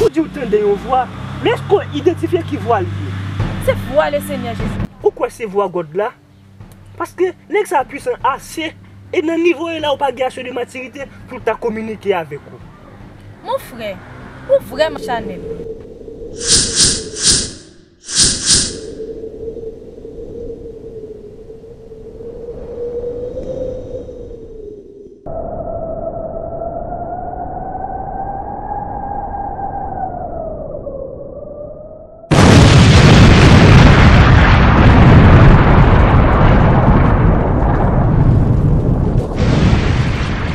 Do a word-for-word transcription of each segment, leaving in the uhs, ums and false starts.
Di w tande yon vwa, men èske w idantifye ki vwa l ye? Se vwa Lesenyè Jezi. Ou kwè se vwa God la? Paske nèg sa a pwisan ase, e nan nivo l la ou pa gen ase de matirite pou l ta kominike avèk ou. Mon frè, ou vrèman chanèl.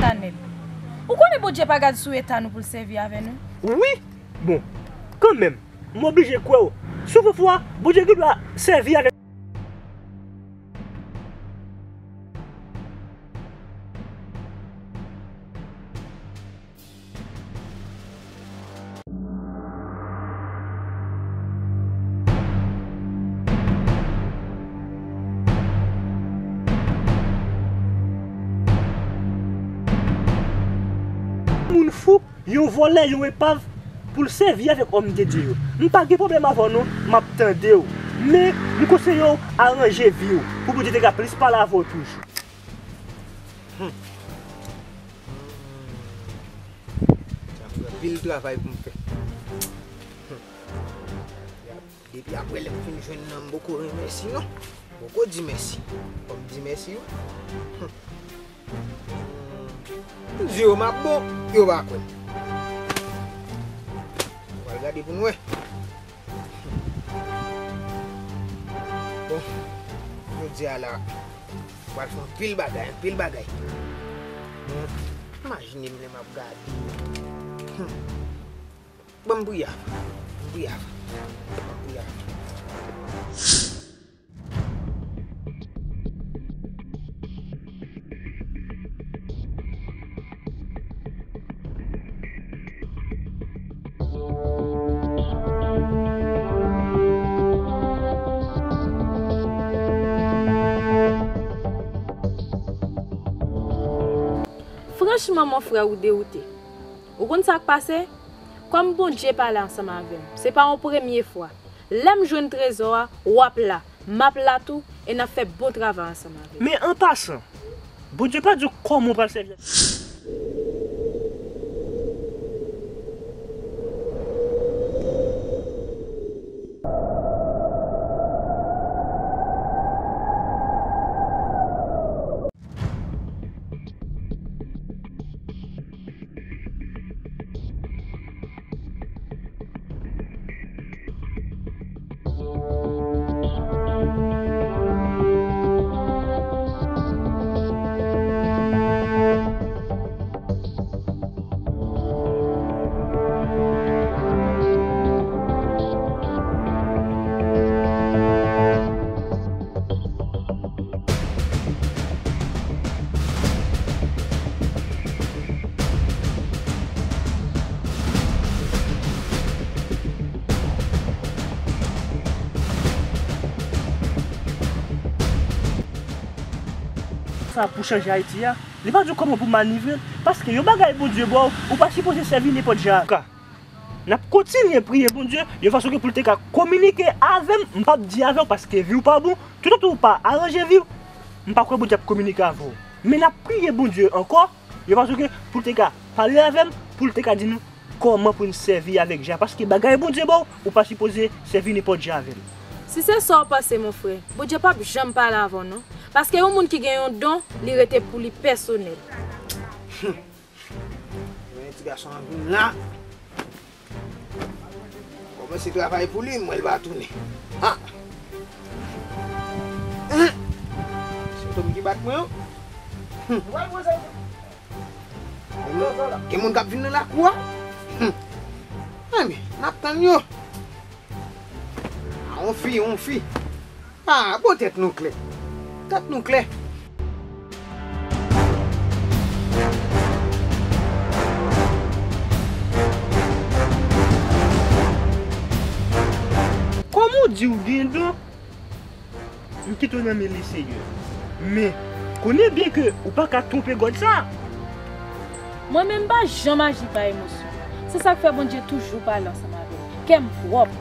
Chanèl. Ou konnen Bondye pa gad sou eta nou pou l sèvi avè nou? Wi. Bon, kanmenm, m oblije kwè w. Sou fofwa, Bondye gen dwa sèvi avèk moun fou, yon vòlè, yon epav pou l sèvi avèk òm de Dye yo. M pa gen pwoblèm avè w non, m ap tande w. Men, m konseye w aranje vi w pou Bondye te ka plis pale avè w toujou. Hmm. Hmm. Sa m gen anpil travay pou m fè. Hmm. Depi apre lè m fin jwenn nan, m poko remèsye non. M poko di mèsi. Fò m di mèsi wi. Hmm. M di yo m ap bon, yo pa kwè m. Nou pral gade pou n wè. Bon, jodi a la, m pral fè anpil bagay, anpil bagay. Bon, imajine m lè m ap gade. Hmm. Ban m priye avan, ban m priye avan, ban m priye avan. Franchman, mon frè, ou dewoute. Ou konn sa k pase? Kòm Bondye pale ansanm avè m, se pa yon premye fwa. Lè m jwenn trezò a, w ap la, m ap la tou, e n ap fè bon travay ansanm avè l. Men an pasan, Bondye pa di w kòman w pral sèvi. Sa pou chanje Ayiti a, li pa di w kòman pou manivre l, paske yon bagay Bondye ba w, ou pa sipoze sèvi nenpòt jan. N ap kontinye priye Bondye yon fason ke pou l te ka kominike avè m. M p ap di avè w paske vi w pa bon. Toutotan w pa aranje vi w, m pa kwè Bondye ap kominike avè w. Men n ap priye Bondye ankò yon fason ke pou l te ka pale avè m, pou l te ka di nou kòman pou n sèvi avèk jan. Paske bagay Bondye ba w, ou pa sipoze sèvi nenpòt jan avè l. Si se sa w panse, mon frè, Bondye p ap janm pale avè w non. Paske yon moun ki gen yon don, li rete pou li pèsonèl. Men ti gason an vin la. Kòmanse travay pou li, m wè l va tounen. Ha! Hein? Se fantom ki bat mwen yo. Hmm. Gen moun, gen moun k ap vin nan lakou a. Hmm. Enben, n ap tann yo. A, on fi, on fi. Ah, bon, tèt nou klè. Tèt nou klè. Kòman w di w gen don? M kite w nan men li, Senyè. Men, konnen byen ke ou pa ka twonpe God sa. Mwen menm, m pa janm aji pa emosyon. Se sa k fè Bondye toujou pale ansanm avè m. Kè m pwòp.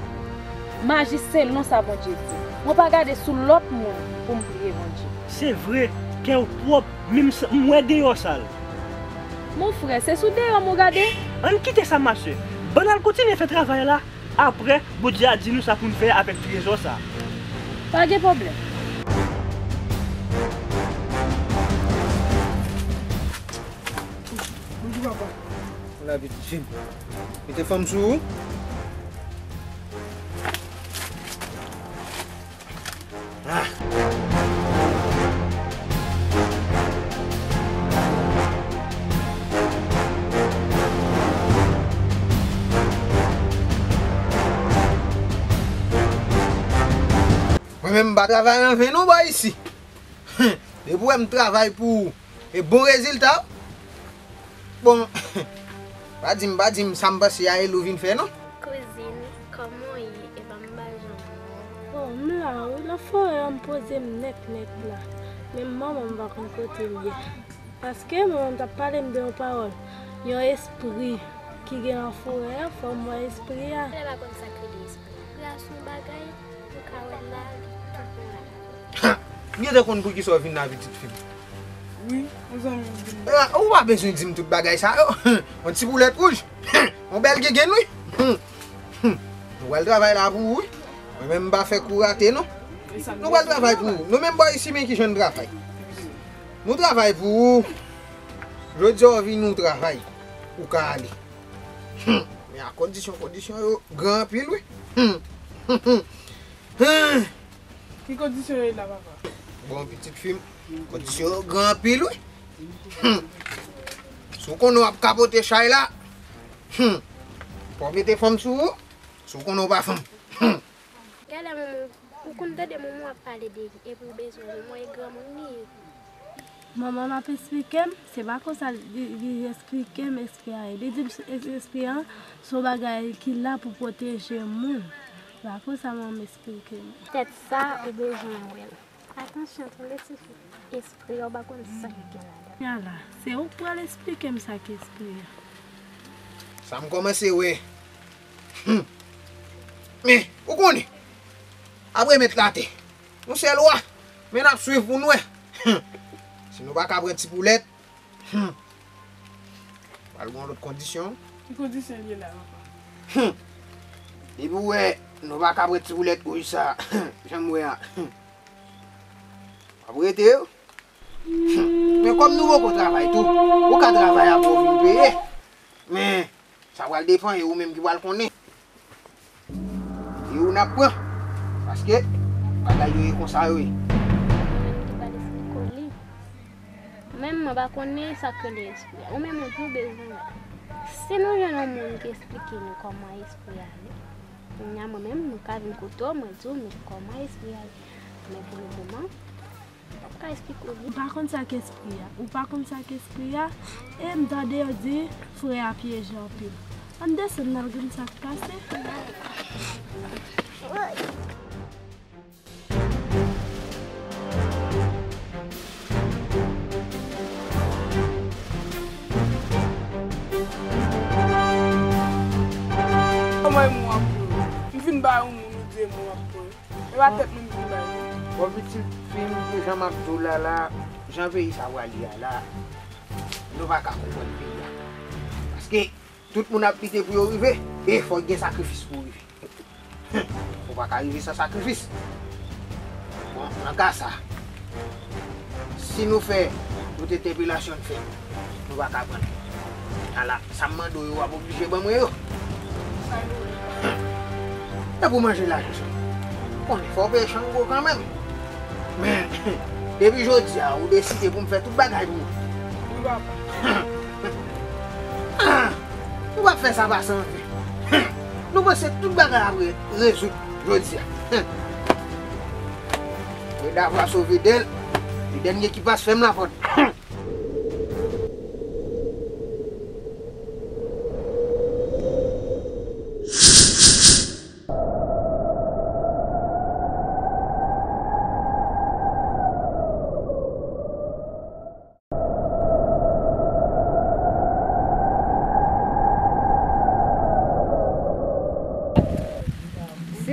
M aji selon sa Bondye di. Mwen pa gade sou lòt moun pou m priye Bondye. Se vre, kè w pwòp, men m s- m wè deyò sal. Mon frè, se sou deyò m ou gade? Ann kite sa, ma sè. Bann al kontinye fè travay la. Apre, Bondye a di nou sa pou n fè avèk trezò sa. Pa gen pwoblèm. Bonjou, papa. Ala pitit fi m. Mete fanm sou ou. Ah. Mwen menm m pa travay anven non bò isi. Depi w wè m travay pou e bon rezilta. Bon, pa di m, pa di m sa m panse a e l ou vin fè non. Kouzin, kòman w ye? Epa m pa janm wè w. Oh, m la wi, nan forè a m poze m nèt nèt la. Menm manman m pa konn kote m ye. Paske manman m t ap pale m de yon pawòl, yon espri ki gen nan forè a, fò m wè espri a. Lè pa konn sa k rele espri. Espri a se yon bagay ou ka wè la, li tou pran la. Ha! M gentan konn poukisa w vin la, pitit fi m. Wi, yon zanmi m vin. Ah, ou pa bezwen di m tout bagay sa yo. Yon ti boulèt wouj. Yon bèl gengenn, wi. Nou pral travay la pou ou, wi. Mwen menm m pa fè kou rate, non. Nou pral travay pou ou. Nou menm bò isi, men ki jan n travay. Nou travay pou ou. Jodi a w vini, ou travay. Ou ka ale. Men a kondisyon, kondisyon yo gran anpil, wi. Ki kondisyon yo ye la, papa? Bon, pitit fi m, kondisyon yo gran anpil, wi. Hmm. Si w konnen w ap kapote chay la, hmm, fò w mete fanm sou ou, si w konnen w pa fanm. Hmm. Genlè manman, ou konn tande manman w ap pale de li, epi w bezwen li, mwen e granmoun li ye. Manman m ap esplike m, se pa konsa li, li esplike m espri a ye. Li di m s-, es-, espri an se yon bagay ki la pou pwoteje moun. Se pa konsa manman m esplike m. Petèt sa ou bezwen wè l. Atansyon tande tifi. Espri a ou pa konn sa ki gen ladan l. Kounye a la, se ou k pral esplike m sa k espri a. Sa m kòmanse wè. Hmm. Men, ou konnen, apre met latè. Nou sèl wa, men n ap swiv pou n wè. Hmm. Si nou pa ka pran ti poulèt, hmm, pral gen yon lòt kondisyon. Ki kondisyon l ye la, papa? Hmm. Depi w wè nou pa ka pran ti boulèt wouj sa, jan m wè a, hmm, w ap rete yo. Hmm. Men kòm nou poko travay tou, ou ka travay apre w vin peye. Men, sa pral depann, e ou menm ki pral konnen. E ou n ap pran. Paske bagay yo ye konsa yo ye. Ou menm ki pral esplike w li. Ou menm mwen pa konnen sa k rele espri a. Ou menm ou tou bezwen wè. Si nou jwenn yon moun ki esplike nou kòman espri a ye, kounye a mwen menm mwen ka vin kote w, mwen di w men kòman espri a ye. Men pou le moman, m p ap ka esplike w li. Ou pa konn sa k espri a. Ou pa konn sa k espri a. E m tande yo di frè a pyeje anpil. Ann desann n al gade sa k pase. Kòman e mwen w ap pran? M fin bay yon moun ou di e mwen w ap pran. E pa tèt mwen m vin bay non. Bon, pitit fi m, jan m ap di w la la, jan peyi sa pral ye a la, nou pa ka konprann peyi a. Paske tout moun ap lite pou yo rive, e fòk gen sakrifis pou rive. Ou pa ka rive san sakrifis. Bon, nan ka sa, si nou fè tout entèpelasyon n fè, nou pa ka pran l. Ala, sa m mande w yo, w ap oblije ban mwen yo. Sa yo ye? E pou manje lajan sa. Konnen fò w peye chango kanmenm. Men, depi jodi a, ou deside pou m fè tout bagay pou ou. Wi, papa. Nou p ap fè sa pase anfen. Nou panse tout bagay ap re-, rezoud jodi a. Freda va sove dèl, e dènye ki pas fèm lapòt.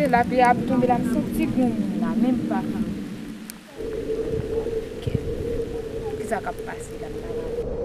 Lapli ap tonbe la, m santi gon moun la, menm pa. Kisa k ap pase la?